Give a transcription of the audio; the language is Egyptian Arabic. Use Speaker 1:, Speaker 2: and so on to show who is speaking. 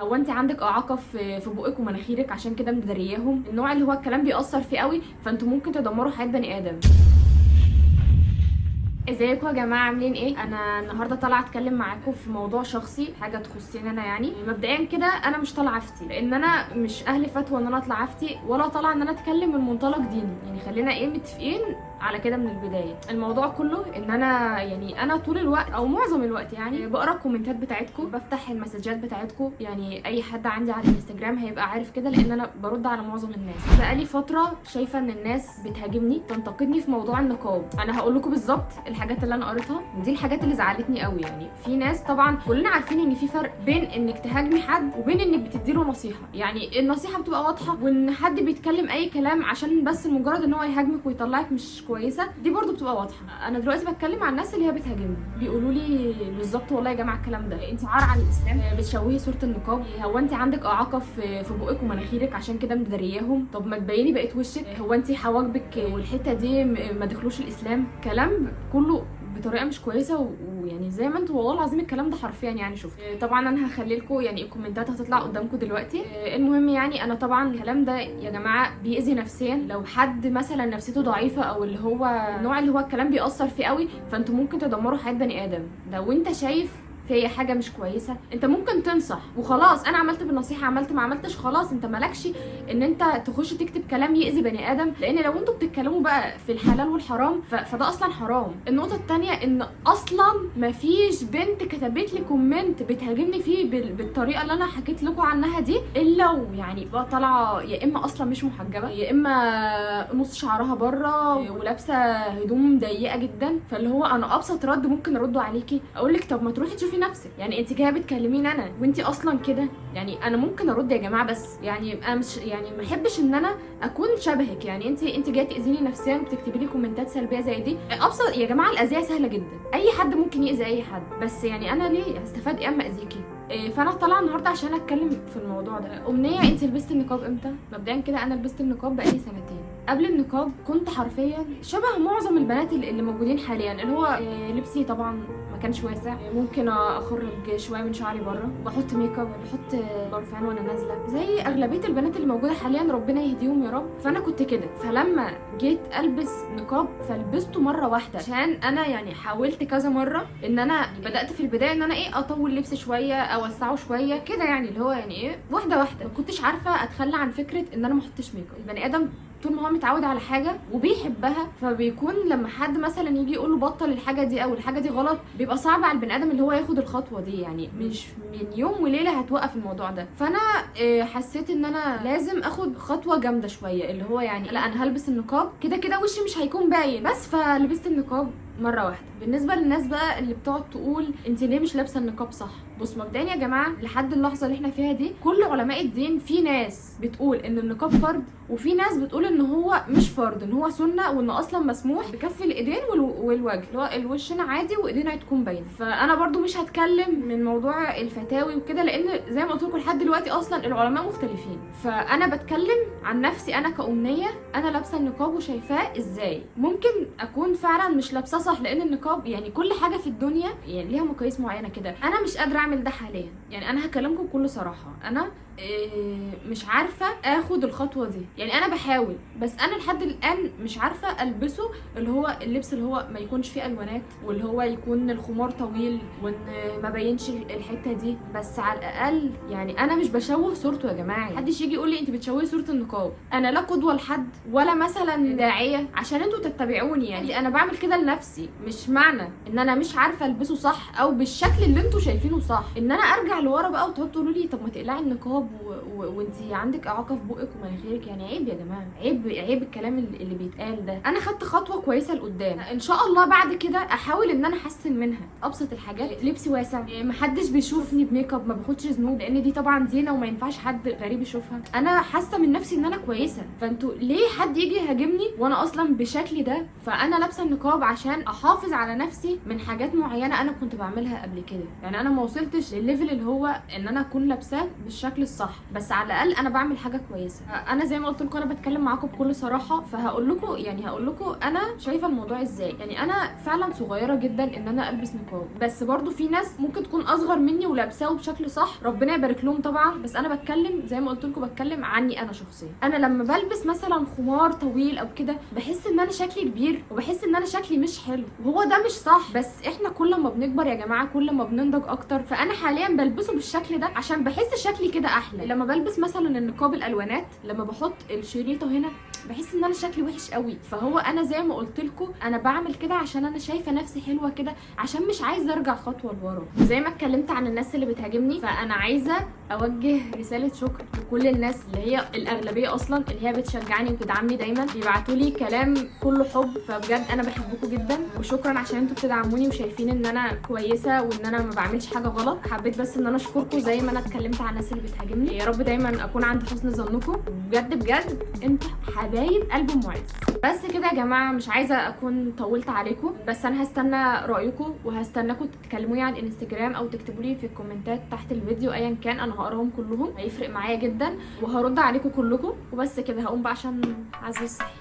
Speaker 1: هو انت عندك اعاقه في بقك ومناخيرك عشان كده مدرياهم؟ النوع اللي هو الكلام بيأثر فيه قوي، فانتوا ممكن تدمروا حياة بني ادم. ازيكم يا جماعه، عاملين ايه؟ انا النهارده طالعه اتكلم معاكم في موضوع شخصي، حاجة تخصني انا. يعني مبدئيا كده انا مش طالعه افتي، لان انا مش اهل فتوى ان انا اطلع افتي، ولا طالعه ان انا اتكلم من منطلق ديني. يعني خلينا ايه متفقين على كده من البداية. الموضوع كله ان انا يعني انا طول الوقت او معظم الوقت يعني بقرا الكومنتات بتاعتكم، بفتح المسجات بتاعتكم. يعني اي حد عندي على الانستجرام هيبقى عارف كده، لان انا برد على معظم الناس. بقالي فترة شايفه ان الناس بتهاجمني، تنتقدني في موضوع النقاب. انا هقول لكم بالظبط الحاجات اللي انا قريتها، ودي الحاجات اللي زعلتني قوي. يعني في ناس، طبعا كلنا عارفين ان في فرق بين انك تهاجمي حد وبين انك بتديله نصيحة. يعني النصيحة بتبقى واضحه، وان حد بيتكلم اي كلام عشان بس مجرد ان هو يهاجمك ويطلعك مش كويسة، دي برضو بتبقى واضحة. انا دلوقتي بتكلم عن الناس اللي هي بتهاجمني، بيقولوا لي بالظبط والله يا جماعة الكلام ده، انت عار على الاسلام، بتشوهي صوره النقاب، هو انت عندك اعاقه في بقك ومناخيرك عشان كده مدرياهم؟ طب ما تبيني بقية وشك، هو انت حواجبك والحتة دي ما دخلوش الاسلام؟ كلام كله بطريقة مش كويسة، ويعني زي ما انتوا والله العظيم الكلام ده حرفيا يعني شفت. طبعا انا هخلي لكم يعني الكومنتات هتطلع قدامكم دلوقتي. المهم يعني انا طبعا الكلام ده يا جماعة بيأذي نفسيا. لو حد مثلا نفسيته ضعيفة او اللي هو النوع اللي هو الكلام بيأثر فيه قوي، فانتوا ممكن تدمروا حياة بني ادم. لو انت شايف في حاجة مش كويسة انت ممكن تنصح وخلاص، انا عملت بالنصيحة، عملت ما عملتش خلاص، انت مالكش ان انت تخش تكتب كلام يأذي بني ادم، لان لو انتوا بتتكلموا بقى في الحلال والحرام فده اصلا حرام. النقطة الثانية ان اصلا مفيش بنت كتبت لي comment بتهاجمني فيه بالطريقة اللي انا حكيت لكم عنها دي، الا ويعني بقى طالعه يا اما اصلا مش محجبة، يا اما نص شعرها بره ولابسه هدوم ضيقه جدا. فاللي هو انا ابسط رد ممكن ارده عليكي اقول لك طب ما تروحي تشوفي نفسك، يعني انت جاية بتكلميني انا وانت اصلا كده. يعني انا ممكن ارد يا جماعة، بس يعني انا مش يعني ما احبش ان انا اكون شبهك. يعني انت جاية تاذيني نفسيا وبتكتبي لي كومنتات سلبية زي دي. ابسط يا جماعة الاذية سهلة جدا، اي حد ممكن ياذي اي حد، بس يعني انا ليه هستفاد ايه اما اذيكي؟ فانا طالعه النهارده عشان اتكلم في الموضوع ده. امنية، انت لبستي النقاب امتى؟ مبدئيا كده انا لبست النقاب بقالي سنتين. قبل النقاب كنت حرفيا شبه معظم البنات اللي موجودين حاليا، اللي هو لبسي طبعا ما كانش واسع، ممكن اخرج شوية من شعري بره، بحط make up، بحط برفان وانا نازله زي اغلبية البنات اللي موجودة حاليا، ربنا يهديهم يا رب. فانا كنت كده. فلما جيت البس نقاب فلبسته مرة واحدة، عشان انا يعني حاولت كذا مرة ان انا بدات في البداية ان انا ايه اطول لبسي شوية، اوسعه شوية كده، يعني اللي هو يعني ايه واحدة واحدة. ما كنتش عارفه اتخلى عن فكرة ان انا ما احطش make up. البني ادم طول ما هو متعود على حاجة وبيحبها، فبيكون لما حد مثلا يجي يقول له بطل الحاجة دي او الحاجة دي غلط، بيبقى صعب على البني ادم اللي هو ياخد الخطوة دي. يعني مش من يوم وليلة هتوقف الموضوع ده. فانا حسيت ان انا لازم اخد خطوة جامدة شوية، اللي هو يعني لا انا هلبس النقاب كده كده وشي مش هيكون باين بس. فلبست النقاب مرة واحدة. بالنسبة للناس بقى اللي بتقعد تقول انت ليه مش لابسه النقاب صح، بص مبدئيا يا جماعة لحد اللحظة اللي احنا فيها دي كل علماء الدين في ناس بتقول ان النقاب فرض، وفي ناس بتقول ان هو مش فرض، ان هو سنة، وان اصلا مسموح بكف الايدين والوجه، اللي هو الوشنا عادي وايدينا تكون باينة. فانا برضو مش هتكلم من موضوع الفتاوي وكده، لان زي ما قلت لكم لحد دلوقتي اصلا العلماء مختلفين. فانا بتكلم عن نفسي انا كأمنية، انا لابسه النقاب وشايفاه ازاي. ممكن اكون فعلا مش لابساه صح، لان النقاب يعني كل حاجة في الدنيا يعني ليها مقاييس معينة كده. انا مش قادرة اعمل ده حاليا. يعني انا هكلمكم بكل صراحة، انا مش عارفه اخد الخطوة دي. يعني انا بحاول، بس انا لحد الان مش عارفه البسه اللي هو اللبس اللي هو ما يكونش فيه الوانات، واللي هو يكون الخمار طويل، وان ما بينش الحتة دي. بس على الاقل يعني انا مش بشوه صورته يا جماعة. محدش يجي يقول لي انت بتشوهي صوره النقاب. انا لا قدوة لحد ولا مثلا داعيه عشان انتوا تتبعوني. يعني انا بعمل كده لنفسي، مش معنى ان انا مش عارفه البسه صح او بالشكل اللي انتوا شايفينه صح ان انا ارجع لورا بقى وتقعدوا تقولوا لي طب ما تقلعي النقاب وانتي عندك اعاقه في بقك ومناخيرك. يعني عيب يا جماعة، عيب عيب الكلام اللي بيتقال ده. انا خدت خطوة كويسة لقدام، ان شاء الله بعد كده احاول ان انا احسن منها. ابسط الحاجات، لبسي واسع، محدش بيشوفني ب make up، ما باخدش ذنوب، لان دي طبعا زينة وما ينفعش حد غريب يشوفها. انا حاسه من نفسي ان انا كويسة، فانتوا ليه حد يجي يهاجمني وانا اصلا بشكلي ده؟ فانا لابسه النقاب عشان احافظ على نفسي من حاجات معينة انا كنت بعملها قبل كده. يعني انا ما وصلتش للل level اللي هو ان انا اكون لابساه بالشكل الصح. صح، بس على الاقل انا بعمل حاجة كويسة. انا زي ما قلت لكم انا بتكلم معاكم بكل صراحة، فهقول لكم يعني هقول لكم انا شايفه الموضوع ازاي. يعني انا فعلا صغيرة جدا ان انا البس نقاب، بس برضو في ناس ممكن تكون اصغر مني ولابساه بشكل صح، ربنا يبارك لهم طبعا. بس انا بتكلم زي ما قلت لكم، بتكلم عني انا شخصيا. انا لما بلبس مثلا خمار طويل او كده بحس ان انا شكلي كبير، وبحس ان انا شكلي مش حلو، وهو ده مش صح. بس احنا كل ما بنكبر يا جماعة كل ما بننضج اكتر، فانا حاليا بلبسه بالشكل ده عشان بحس شكلي كده احلى. لما بلبس مثلا النقاب الالوانات، لما بحط الشريطه هنا بحس ان انا شكلي وحش قوي. فهو انا زي ما قلت لكم انا بعمل كده عشان انا شايفه نفسي حلوة كده، عشان مش عايزه ارجع خطوة لورا. زي ما اتكلمت عن الناس اللي بتهاجمني، فانا عايزه اوجه رسالة شكر لكل الناس اللي هي الاغلبية اصلا اللي هي بتشجعني وتدعمني دايما، بيبعتوا لي كلام كله حب، فبجد انا بحبكم جدا وشكرا عشان انتوا بتدعموني وشايفين ان انا كويسة وان انا ما بعملش حاجة غلط. حبيت بس ان انا اشكركم زي ما انا اتكلمت عن الناس اللي بتهاجمني. يا رب دايما اكون عند حسن ظنكم، بجد بجد انتوا حبايب قلب ام معز. بس كده يا جماعة، مش عايزه اكون طولت عليكم، بس انا هستنى رايكم وهستناكم تكلموني على الانستجرام او تكتبوا لي في الكومنتات تحت الفيديو، ايا كان انا هقراهم كلهم، هيفرق معايا جدا وهرد عليكم كلكم. وبس كده، هقوم بقى عشان عزيز صحي.